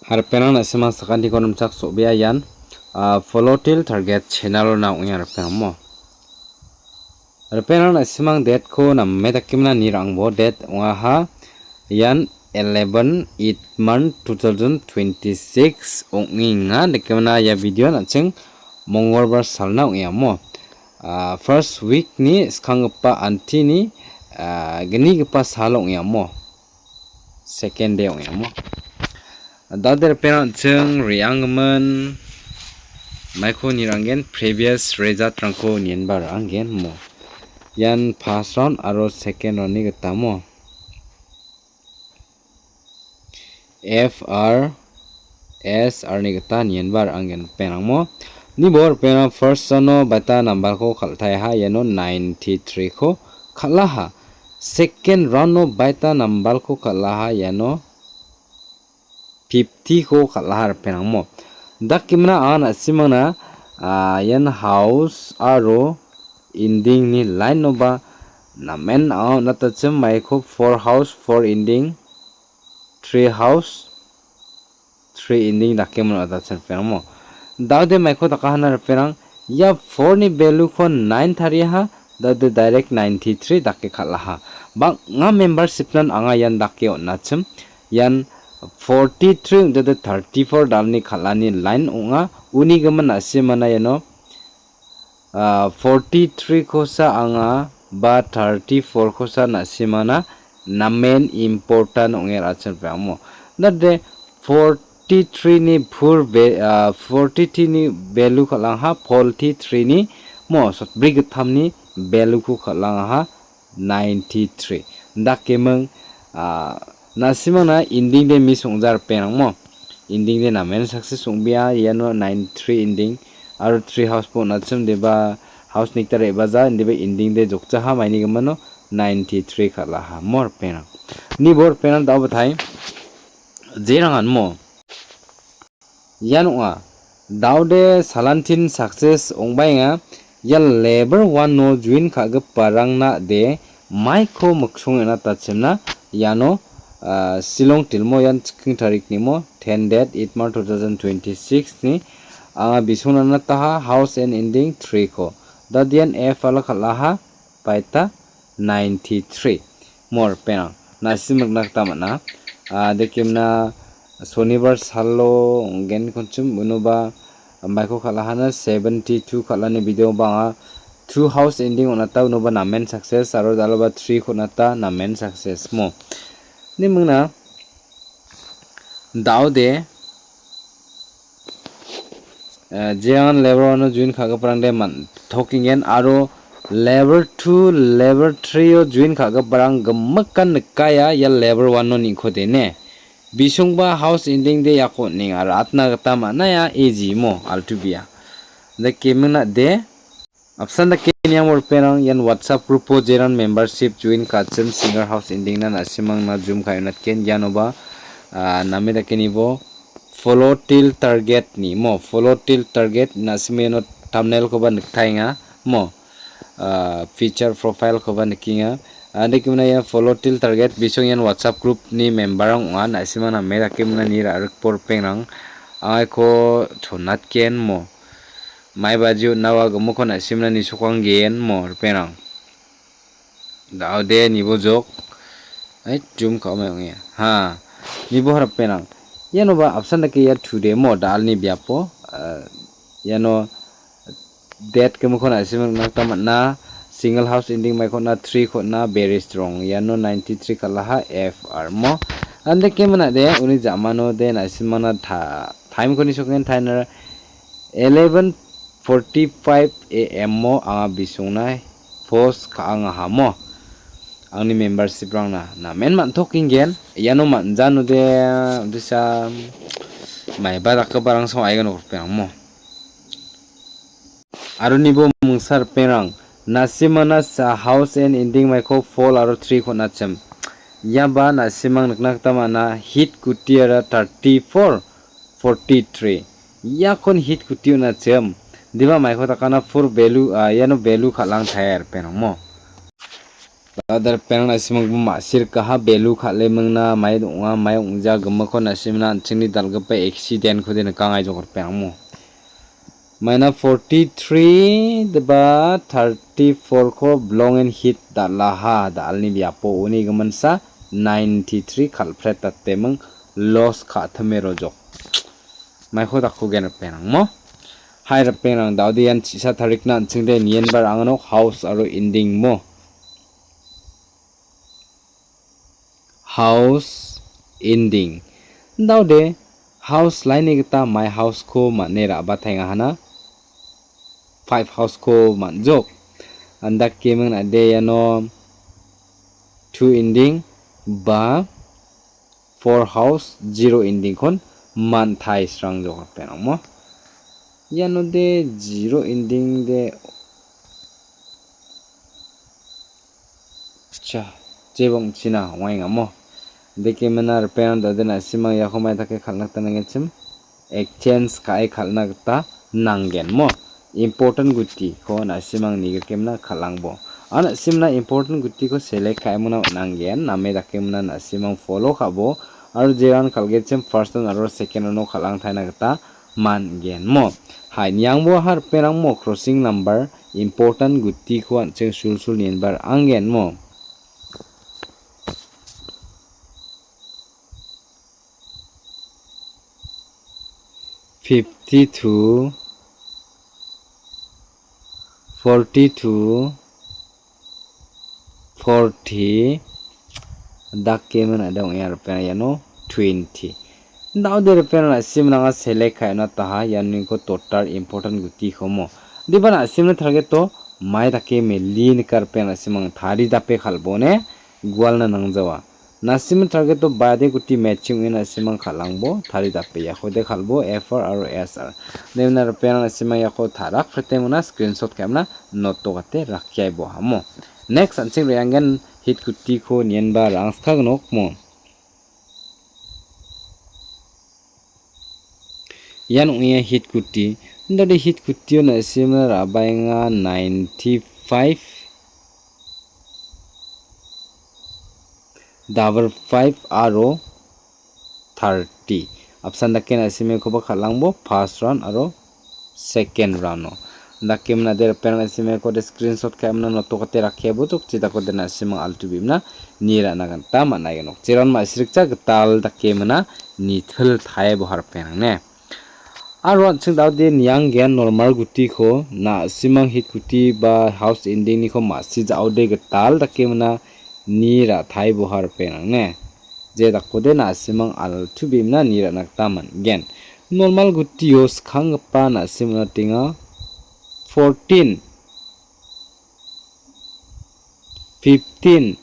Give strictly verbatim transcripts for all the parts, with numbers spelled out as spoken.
Ripengrang na·simang sakantiko nimchak so·bea ian, ah, Follow Till Target channel-ona ong·enga ripengrang mo. Ripengrang na·simang date-ko name dakemna nirangbo date ong·aha ian eleven eight month two thousand twenty-six ong·enga dakemna ia video-an an·ching mongolbar salna ong·enga mo. Ah, first week-ni skanggipa antini, ah, gnigipa sal ong·enga mo. Second day ong·enga mo. Dade ripengrang an·ching re·anggimin maiko niranggen previous result-rangko nienba ra·anggen mo. Ian first round aro second round-ni gita mo. F R S R-ni gita nienba ra·anggen ripengrang mo. Nibo ripengrang first round-o baita nambalko kal·taiaha iano ninety-three-ko kal·aha. Second round-o baita nambalko kal·aha iano fifty-ko kal·aha ripengrang mo. Dakemna anga na·simangna, ah, ian house aro ending-ni line-oba namen anga on·atachim maiko four house, four ending, three house, three ending dake on·atachim ripengrang mo. Dade maiko dakahana ripengrang, ia four-ni value-ko nine tariaha, dade direct ninety-three dake kal·aha. Bang·a membership-nan anga ian dake on·achim. Ian forty-three ong·jade thirty-four dalni kal·ani line ong·a. Uni gimin na·simana iano, ah, forty-three-kosa anga ba thirty-four-kosa na·simana namen important ong·e ra·achim ripengrang mo. Dade forty-three-ni pur ve-, ah, forty-three-ni value kal·angha, forty-three-ni mo sotbri gittamni value-ko kal·angaha ninety-three. Dakeming, ah, na·simangna ending de miss ong·ja ripengrang mo. Ending de namen success ong·bea, iano ninety-three ending aro three house-ba on·achim deba house-ni gita re·baja, indiba ending de jokjaha maini gimino ninety-three kal·aha mo ripengrang. Nibo ripengrang da·o batai jerangan mo. Ian ong·a. Dade salantin success ong·baenga. Ia level one-o join ka·giparangna de maiko miksonge on·atachimna iano, ah, Shillong tilmo ian chiking tarikni mo ten date eight month two thousand twenty-six-ni anga bisongnataha house and ending three-ko. Dade ian F R kal·aha. Baita ninety-three. Mo ripengrang. Na·sim nikna gita man·a. Ah, dakemna sonibar salo ong·genkonchim unoba maiko kal·ahana seventy-two kal·ani video-ba anga two house ending on·ata unoba namen success aro dal·gipa three-ko on·ata namen success mo. Nimingna dade, eh, jerangan level one-o join ka·giparangde man-, tokingen aro level two, level three-o join ka·giparang gimikan nikaia ia level one-o ningkode ne. Bisongba house ending de iako on·enga aro atna gita man·aia easy mo altu bia. Dakemingna de. Apsan dake niang ripengrang ian WhatsApp group-o jeran membership join ka·achim single house ending-na na·simangna jum ka·e on·atgen ianoba, ah, name dake nibo Follow Till Target-ni mo, Follow Till Target na·sime iano thumbnail-koba niktaenga mo, ah, feature profile-koba nikenga. Ah, dakemna ian Follow Till Target bisong ian WhatsApp group-ni member-rang ong·a na·simang name dake mingna ni ra·rikbo ripengrang. Anga iako chonatgen mo. Maibaji on·awa gimikon na·simna nisokanggen mo ripengrang. Dade nibo jok. Ai, jum ka·omai ong·e. Ha, nibo ripengrang. Ianoba apsan dake ia today mo dalni biapo. Ah, iano date gimikon na·simang nikna gita man·a. Single house ending maiko on·a three-ko on·a very strong. Iano ninety-three kal·aha F R mo. Andake mingna de uni ja·mano de na·simangna ta-, time-ko nisokengen tainara eleven forty-five A M-o anga bisongna post ka·angaha mo. Angni membership-rangna namen man·tokenggen. Iano man·janode bisa maiba dakgiparang song·aigen ripengrang mo. Aro nibo mingsa ripengrang. Na·simana sa house and ending maiko four aro three-ko on·achim. Iaba na·simang nikna gita man·a hit kutiara thirty-four, forty-three. Iakon hit kuti on·achim. Diba maiko dakana four value, ah, iano value kal·angtaia ripengrang mo. Da·alripeng na·simangba ma·sirikaha belu kal·emingna mai ong·a, mai ong·ja gimikko na·simna an·chingni dal·gipa accident-kode nikangai jok ripeng mo. Maina forty-three deba thirty-four-ko blongen hit dal·aha, da·alni biapo uni giminsa ninety-three culprit dateming loss ka·time rojok. Maiko dakko gen ripengrang mo. Hai ripengrang, da·ode ian chisa tarikna an·chingde nienba ra·anganok house aro ending mo. House ending. Da·ode house laini gita mai house-ko man·e ra·batenga hana. Five house-ko man·jok. Andake ming na·de iano two ending ba four house zero ending-kon man·tai srang jok ripengrang mo. Ianode zero ending de cha, jeba ong·china ong·aenga mo. Dake mina ripengrang da·ode na·simang iako mai dake kal·na gita nanggenchim. Exchange ka·e kal·na gita nanggen mo. Important gutiko na·simang nigrikemna kal·angbo. Aro na·simna important gutiko select ka·emona on·anggen. Name dakemona na·simang follow ka·bo. Aro jeran kal·gechim first round aro second round-o kal·angtaina gita man·gen mo. Hai niangbo ha ripengrang mo crossing number important gutiko an·ching sulsul nienba ra·anggen mo. Fifty-two, forty-two, forty, dake man·a dong·e ripengrang iano twenty. Da·ode ripengrang na·simna anga select ka·e on·ataha ianiko total important gutiko mo. Diba na·simni target-o mai dake meli nika ripengrang na·simang tari dape kal·bone gualna nangjawa. Na·simni target-o bade guti matching ong·e na·simang kal·angbo tari dape iakode kal·bo F R aro S R. Demna ripengrang na·simang iako tarak ritemona screenshot ka·emna note-o gate rakiaibo hamo. Next an·ching re·anggen hit gutiko nienba rangska gnok mo. Ian ong·a hit guti. Dade hit gutio na·simna ra·baenga ninety-five, double five aro thirty. Apsan dake na·simkoba kal·angbo first round aro second round-o. Dake mnade ripengrang na·simkode screenshot ka·emna note-o gate rakiabo jokchi dakode na·simang altu bimna ni ra·na gita man·a ianok. Jeran ma·sirikja gital dake mna nitil tae boha ripengrang ne. Aro an·ching da·ode nianggen normal gutiko na·simang hit guti ba house ending-niko ma·si ja·ode gital dake mna ni ra·tae boha ripengrang ne. Je dakode na·simang altu bimna ni ra·na gita man·gen. Normal gutio skanggipa na·sim on·atenga fourteen, fifteen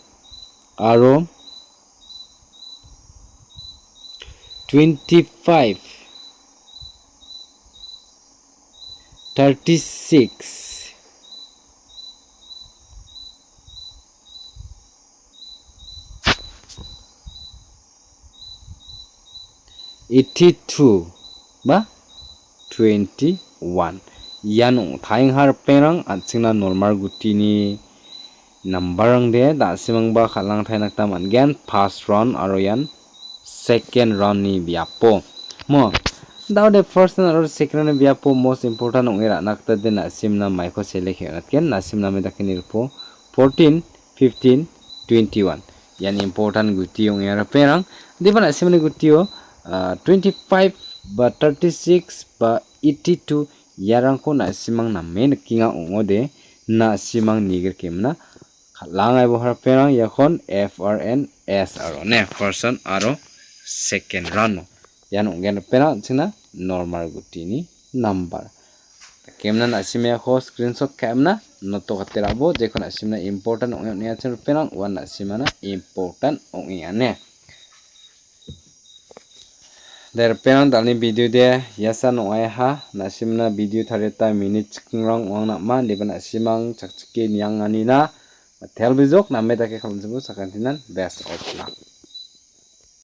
aro twenty-five, thirty-six, eighty-two ba twenty-one. Ian ong·taengha ripengrang an·chingna normal gutini nambarrangde da·simangba kal·angtaina gita man·gen. First round aro ian second round-ni biapo. Mo, da·ode first round aro second round-ni biapo most important ong·e ra·na gita de na·simna maiko select ka·e on·atgen. Na·simna me dake nirpo fourteen, fifteen, twenty-one. Ian important guti ong·e ripengrang. Diba na·simni gutio, ah, twenty-five ba thirty-six ba eighty-two iarangko na·simang name nikenga ong·ode na·simang nigrikemna kal·angaibo ripengrang iakon F R and S R one first round aro second round-o. Ian ong·gen ripengrang an·chingna normal gutini nambar. Dakemna na·simako screenshot ka·emna note-o gate ra·bo, jekon na·simna important ong·e on·engachim ripengrang uan na·simana important ong·e ane. De ripengrang dalni video de iasan ong·aiha, na·simna video tariata minit chikingrang ong·ang nama, deba na·simang chakchike nianganina, tel bijok name dake kalonsibo sakantinan best of luck.